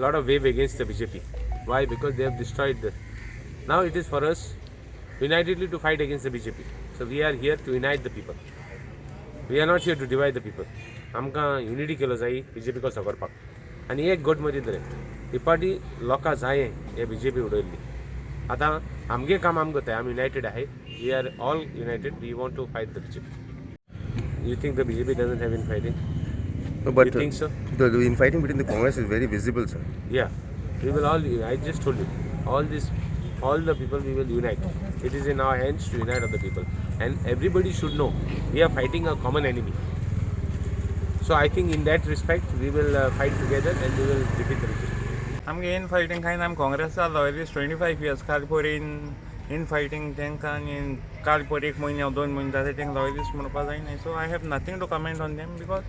lot of wave against the BJP. Why? Because they have destroyed the. Now it is for us unitedly to fight against the BJP. So we are here to unite the people. We are not here to divide the people. आमकां unity केलो जाय BJP कसो करपाक आनी एक गट मदीं तरेन ही पार्टी लोकां जाय हे बीजेपी उडयल्ली. आतां आमगे काम आमकां जाय, आमी युनायटेड आहाय, we are all united, we want to fight the BJP. You think the BJP doesn't have infighting? No, but You think so? The infighting between the Congress is very visible, sir. Yeah, we will all, I just told you, all this, all the people we will unite. It is in our hands to unite other people. And everybody should know, we are fighting a common enemy. So I think in that respect, we will fight together and we will defeat the BJP. आमगे in fighting कांय ना, आमी काँग्रेसा loyalist 25 years. काल परेन in fighting तांकां आनी काल पयर एक म्हयनो 2 म्हयने जाता तांकां लॉयलिस्ट म्हणपा जायना. So I have nothing to comment on them because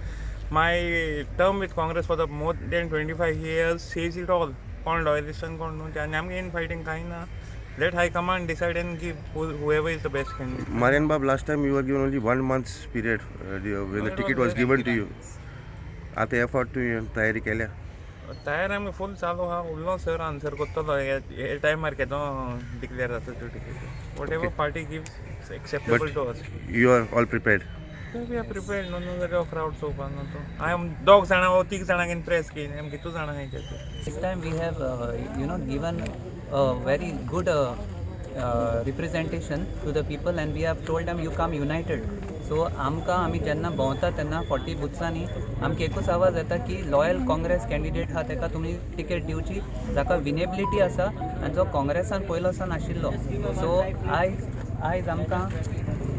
my term with Congress for the more than 25 years says it all, कोण लॉयलिस्ट आनी कोण न्हू. आनी आमगे इन फायटींग कांय ना. Let high command decide and give whoever is the best candidate. Marian Bab, last time you were given only one month's period when the ticket was given to you. आतां हे फावट तुवें तयारी केल्या? तयार आमी फूल चालू आहा. उरलो सर आन्सर करतलो हे टायमार केदो डिक्लेअर जाता त्यो ticket. Whatever party gives acceptable But to us. You are all prepared. We are prepared. न्हू न्हू जाल्यार क्रावड चोवपाक न्हू तो हांवें दोग जाणां वो तीग जाणांक प्रेस केली आमी कितू जाणां आहाय ते. This time we have, given a very good representation to the people and we have told them, "You come united." So आमकां आमी जेन्ना भोंवता तेन्ना 40 बुथ्सांनी आमकां एकूच आवाज येता की लॉयल काँग्रेस कॅन्डिडेट आहा तेका तुमी टिकेट दिवची, जाका विनेबिलिटी आसा आनी जो काँग्रेसान पयलो सावन आशिल्लो. सो आयज आमकां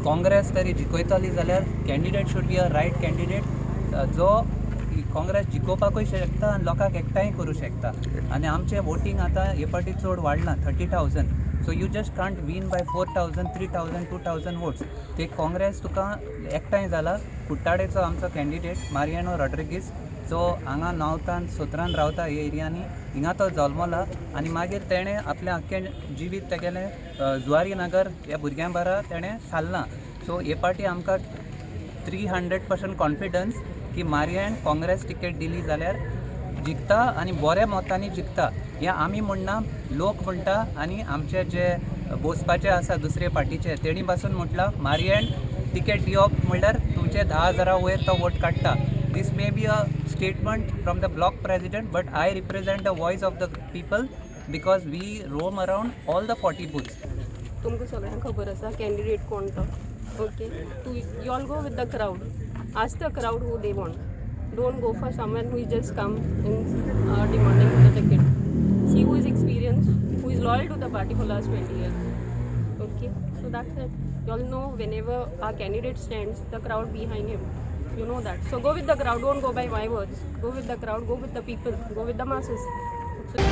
काँग्रेस तरी जिखयतली जाल्यार candidate should be a right candidate, जो काँग्रेस जिखोवपाकूय शकता आनी लोकांक एकठांय करूं शकता. आनी आमचें वोटींग आतां हे फावटी चड वाडलां, 30,000. So you just can't win by 4,000, 3,000, 2,000 votes. ते काँग्रेस तुका एकठांय जाला. कुट्टाडेचो आमचो कॅन्डिडेट मारियानो रॉड्रिगीस, जो हांगा नॉर्थान सतरान रावता हे एरियांनी, हिंगा तो जल्मला आनी मागीर तेणें आपलें आख्खें जिवीत तेगेलें जुवारी नगर ह्या भुरग्यां बारा तेणें सारलां. सो हे पाटी आमकां 300% कॉन्फिडन्स की मारियान काँग्रेस टिकेट दिली जाल्यार जिखता आनी बऱ्या मतांनी जिखता. हें आमी म्हणना, लोक म्हणटा आनी आमचे जे बसपाचे आसा दुसरे पार्टीचे तेणी पासून म्हटलां, मारियान टिकेट दिवप म्हणल्यार तुमचे 10 हजारा वयर तो वोट काडटा. This may be a statement from the block president, but I represent the voice of the people because we roam around all the 40 booths. तुमकां सगळ्यांक खबर आसा कॅन्डिडेट कोण तो. ओके, तूं you all go with the crowd, ask the crowd who they want. Don't go for someone who is just come in demanding the ticket. See who is experienced, who is loyal to the party for last 20 years. Okay, so that's it. You all know whenever our candidate stands, the crowd behind him. You know that. So go with the crowd. Don't go by my words. Go with the crowd. Go with the people. Go with the masses. So